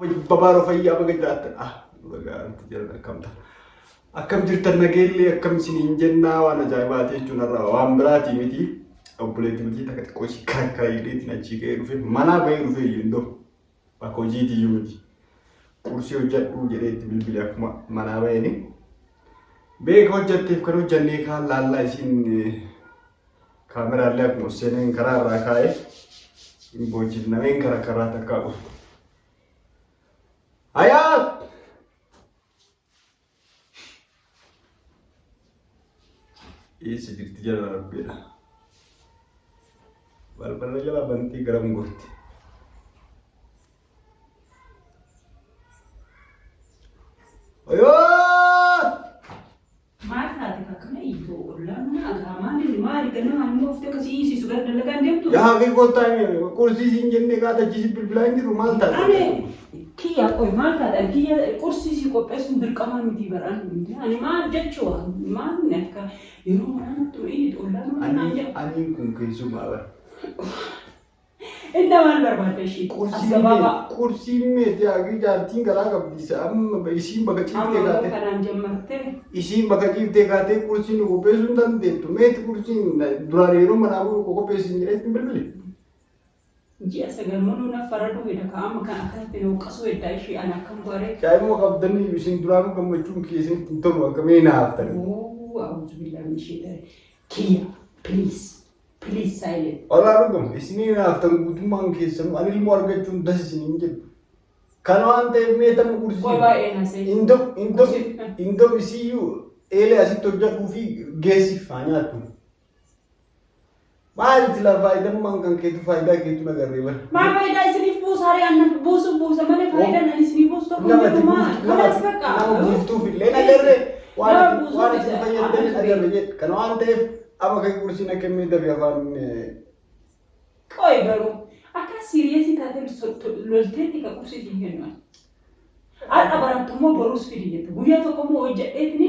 Babaaroo fayyaa baga jiraattan. Ah, baga jiran akkam ta'a. Akkam jirtan nageellee akkam isiniin jennaa waan ajaa'ibaati jechuun har'a waan biraatii miti. Obboleettii miti takka xiqqoo ishii karakkara jedheetiin achii ka'ee dhufe manaa bahee dhufe iyyuu indoo bakka hojiitii iyyuu miti. Qursii hojjedhu jedhee itti bilbile akkuma manaa baheen. Beeka hojjetteef kan hojjannee kaan laallaa isiin kaameraallee akkuma seeneen karaa irraa kaa'ee hin boojifnameen karaa karaa takkaa dhufu. Hayaat! Eessa jirti jala rabbiidha. Balbala jala bantii garam gorti. Hayaat! Maal taate akkana iyyuu ollaan mana agaa maali maali ganamaan immoo oftee akkasii iyyisiisu gara dalagaan deemtu. Yaa haqii kottaa himi qursii siin jennee kaata achi bilbilaa hin jiru maal taate? Ani kiyya qoy maal taate ani kiyya qursii sii qopheessuun dirqamaa miti baraan ani maal jechuu maal akka yeroo manaa natti iyyitu ollaan mana naan Ani jedhu. aniin kun keessumaa bara. Inna maal barbaadda ishii? As Qursiin gabaabaa. mee qursiin meeti haqii jaartiin garaa qabdi isa amma isiin bakka Amma ciiftee immoo kaatee. kanaan jammartee. Isiin bakka ciiftee kaatee qursiin nu qopheessuu hin dandeettu. Meeti qursiin duraan yeroo manaa bu'u qopheessin jedhee ittiin bilbili. Ji'a 9 muluu naf faraduu heda ka amma kan akkanatti na huqqasuu heddaa ishii ana akkam goaree. Shaayimmoo qabdanii isin duraanuu gammachuun kiyya isinitti hin tolu akkamii na haftanii. Wuu auzubillah min sheexani kiyya please please silent. Walaa dhuguma isinii na haftan guutummaan keessanuu ani ilmoo argachuun das isiniin jedhu. Kana waan ta'eef mee tamma Qoy qursii. baay'ee na see. Indoo indoo indoo isiyyuu eelee asitti hojjedhuu fi geessiif haa nyaattu. Maal sila faayidammaan kan keetu faayidaa keetu nagarree bara. Maal faayidaa isiniif buusa haree anna buusu buusa malee faayidaan ani isinii buusu tokko hin Nama jiru maal kanaas bakka nama buuftuuf illee nagarree waan Nama ati buusuuf waan isin isa- fayyaddan amma agarre jedhe. Kana waan ta'eef amma kan qursiin akka inni dafe afaan Qoy garuu akka siiriyeesii taatee lolteetti ka qursii siin kennu ani. Har'a barattu immoo boruus fidi jette. Guyyaa tokko immoo hojjedheetini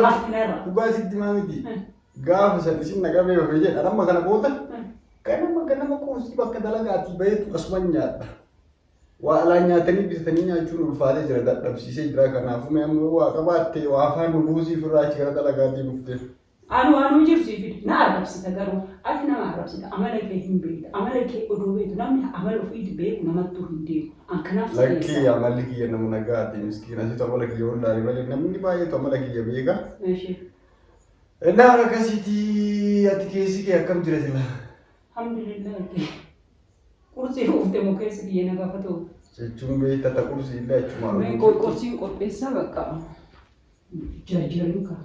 haftinarra. Dhugaa sitti maa miti. Gaafa san isin na qabee ofe jedha. Amma kana booda ganama ganama qursii bakka dalagaatii baheetu asuman nyaadha. Waa alaa nyaatanii bitatanii nyaachuun ulfaatee jira dadhabsiisee jira. Kanaafuu mee amma waa qabaatte waa afaan nu buusii ofirraa achi gara dalagaatii dhuftee. Anu anuu jiru sii fida. Na arrabsita garuu ati nama arrabsita amala kee hin beekta amala kee odoo beektu namni amala ofiiti beeku namattuu hin deemu an kanaaf si Lakkii dhiyeessa. amalli kiyya nama nagaati miskiina situ amala kiyya wallaale malee namni baay'eetu amala kiyya beeka. Eshi. Innaan akkasiiti ati keessi kee akkam jira sila? Alhamdulillah itti. Qursii uufte moo keessi kiyya na gaafatu. Jechuun beekta ta qursii illee achumaan. Mee qursiin qopheessaa bakka. Jarjarin kaa.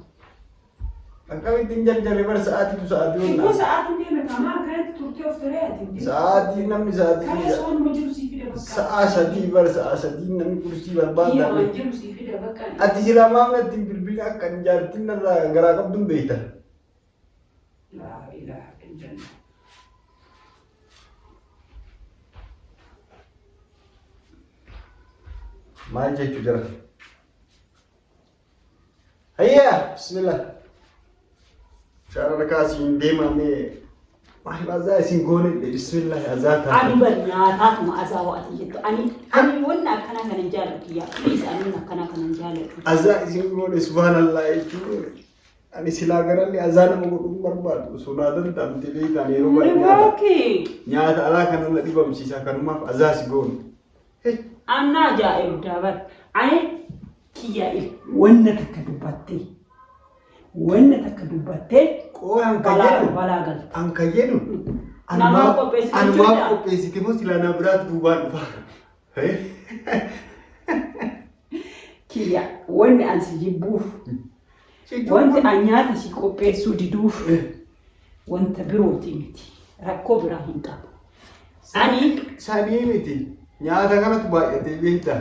Akkamitti hin jarjarre bar sa'aatiitu sa'aatii Ibboo onnaa. sa'aatiin deeme kaa maal kanatti turtee of taree ati. Sa'aatii namni sa'aatii Kaleessa waanuma jiru sii fida bakka. sa'a sadii bar sa'a sadii namni kursii Kiyya barbaada. waan jiru sii fida bakka. Ati silaa maaf natti hin bilbilin akka hin jaartiin narraa garaa qabdu hin beekta. Laa ilaaha illallah. Maal jechuu jira? Hayyaa bismillah. Shaarara kaasiin deemaa mee maal azaa isin goone bismillah azaa Ani taate. bar nyaataatuma azaa wa'ati jettu. Ani ani wanna akkanaa kana hin jaalladhu kiyyaa. Please ani wanna akkanaa kana hin jaalladhu. Azaa isin goone subhanallah jechuun ani silaa garallee azaa nama godhuu hin barbaadu osoo naa danda'amte beektaan yeroo baay'ee nyaata Okay. nyaata alaa kana na dhibamsiisa kanumaaf azaa si goone. Anna ajaa'ibdaa bar. Ani kiyyaa il wanna takka dubbattee wanna takka dubbattee Qooy an kan balaa jedhu balaa galta. an kan jedhu Namaaf qopheessite anumaaf jechuudha. qopheessite moo silaa naa biraatu duubaan dhufa. Kiyya wanni an si jibbuuf wanti an nyaata si qopheessuu diduuf wanta birooti miti rakkoo biraa hin qabu. Ani Sanii miti nyaata kanatu baay'atee beektaa.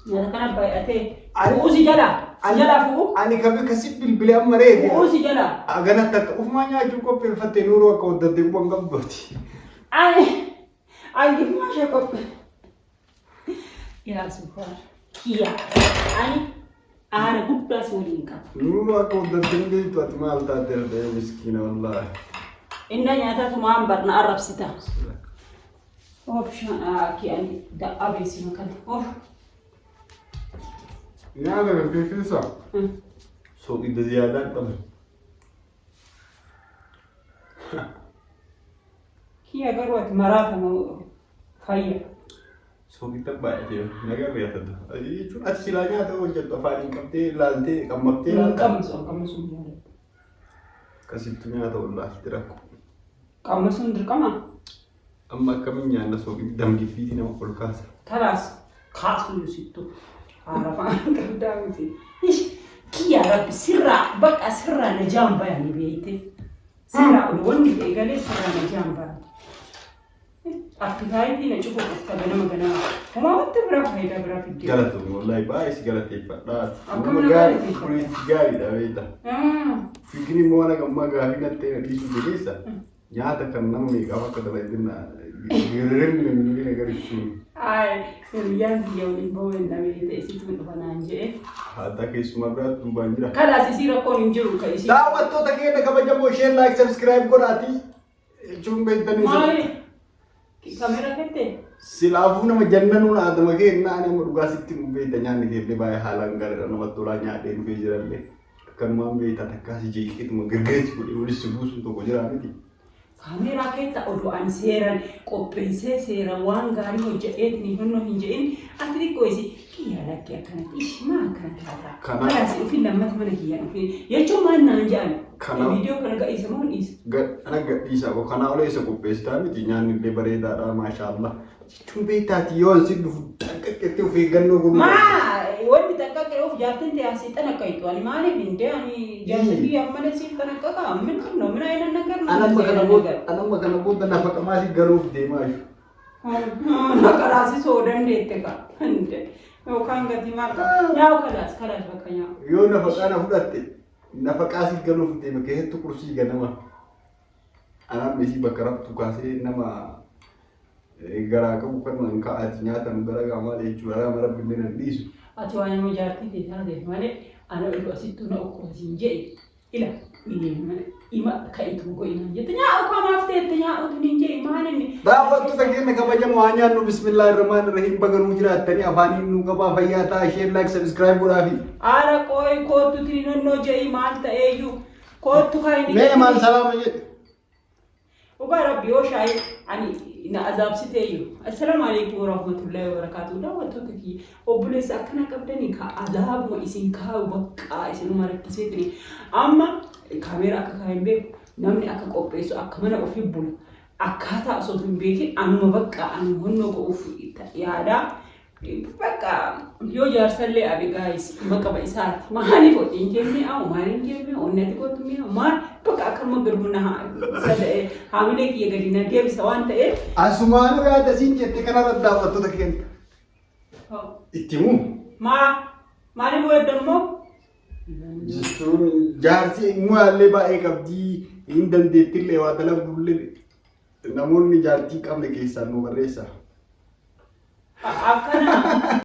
Nyaata kana baay'atee Ani- fu'uu si jalaa si jalaa fu'uu Ani kabi kasi bilbile amma reefi. fu'uu si jalaa. Agana takka ufumaa nyaachuu qopheeffatte nuuruu akka hoddatte quba hin qabdu. Ani ani gifmaa ishee qophee. Yaa subhaan kiyya ani aara guddaa si waliin qaba. Nuuruu akka hoddatte hin beektu ati maal taate erga miskiina wallaahi. Inna nyaatatu maan barna arrabsita. Oh bishaan akki ani da'aa beeksima kana. Oh. Nyaata gartee keessa soogidda ziyaadaa hin qabu. Kiyya garuu ati maraata moo fayya? Soogidda baay'atee nagarree atatu. Jechuun ati silaa nyaata hojjettu afaaniin qabdee laaltee qammaftee Hin laalta. qammasu qammasuu hin jaalladhu. Akkasittu nyaata wallaahi rakkoo. Qammasuun dirqama? Amma akkamiin nyaanna soogiddi damgiffiitii nama ol kaasa. Kalaas kaasuu sittu haarafaa qabdaa miti. Ish, Kiyya rabbi sirraa bakka sirraa najaan bayani beeyte. Sirraa ol wanni ta'e galee sirraa najaan bayani. Appitaayitii na cufu dhufta ganama ganama. Homaa wanta biraa faayidaa biraa fidde. Galatoomii wallaahi baay'ee si galateeffadha. Akkam Nama na gaarii galateeffatta? obboleettii gaariidha beekta. Fiigni immoo waan hagammaa gaafii natti na dhiisuu dandeessa. Nyaata kan nama meeqaaf akka dalagin girrimni inni agarsiisu. Ay, hiriyyaan kiyya waliin bahuu hin dhabee ta'e situ dhufa naan jedhe. Haadha keessumaa biraatti duubaan jira. Kalaas isii rakkoon hin jiru ka isii. Daawwattoota keenya kabajamoo isheen like subscribe godhaatii jechuun beektanii. Maali? Kamera kette? Silaafuu nama jannanuun aadama keenya ani amma dhugaa sitti hin beekta nyaanni keellee baay'ee haalaan gaariidha namatti tolaa nyaadhee dhufee jirallee. Akkanumaan beektaa takkaa si jeeqeetuma girgireetti godhee walitti si buusuun tokko jira miti. Kaameeraa keessa odoo ani seeran qopheessee seeran waan gaarii hojjedheetiin honnoo hin jedhin ati xiqqoo isi kiyya lakkee akkanatti ishi maa akkana taata. Kanaaf dhufin lammata mana kiyya dhufin jechuun maal naan jedhan. Viidiyoo kana gadhiisa moo hin dhiisa? Ana gadhiisa koo kanaa olee isa qopheessitaa miti nyaanni illee bareedaadha maashaallah. Jechuun beektaati yoo si dhufu xanqaqqetti of eeggannoo godhuu. Maa wanni xanqaqqee of jaartin ta'e asii xanaqqaytu ani maaliif hin dee ani jaarsa kiyya malee siif xanaqqaqa min no min ayina nagar no Anamma kana booda anamma kana booda nafaqamaa si galuuf deemaa jiru. Maqaraasi soo dandeette ka hinde yookaan gatii maal qaba nyaa'u kalaas kalaas bakka nyaa'u. Yoo nafaqaa na fudhatte nafaqaa si galuuf deema keessattuu qursii ganama. Anaan isii bakka raftu kaasee nama garaa qabu kan nan ka'aati nyaata nu dalagaa maal jechuudha nama rabbi illee nan dhiisu. Ati waan nama jaartii tee taateef malee ana oduu asittuu na ukkubasin je'e ila ima ka'ituu go'inaan jette nyaa'u kamaaf teette nyaa'utu nin je'e maal inni. Daawwattoota keenya kabajamoo haa nyaannu bismillaahi rahmaani rahiim baga nuu jiraattanii afaaniin nuu qabaa fayyaa ta'a isheen like subscribe godhaafi. Ara qooyi koottu tini nonnoo je'i maal ta'eeyyuu koottu kaayini. Mee maal salaama jedhe. Dhugaa rabbi yoo shaayii ani na azaabsiteeyyu. Assalaamu alaikum warahmatullahi wabarakatuh. Daawwattoota kiyya obboleessa akkana qabdanii ka azaabuma isin kaa'u baqqaa isinuma rakkiseetini. Amma kaameera akka kaa'e hin beeku namni akka qopheessu akka mana ofii bula akkaataa osoo hin beekin anuma baqqaa ani honnoo go'uuf yaadaa. Bakka yoo jaarsallee abe gaayis maqaba isaati. Maaliif hojiin kee mi'aawu maaliin kee mi'aawu onni ati kootu mi'aawu maal bakka akkanuma gadi na haamilee kiyya gadi na deebisa waan ta'eef. Asumaanuu yaada siin jette kanarra daawwattoota keenya. Itti himuu. Maa maaliif weedda immoo? Jechuun jaarsi mu'aallee baay'ee qabdii hin dandeettillee waa dalagullee namoonni jaartii qabne keessaan nu barreessa. Akkana.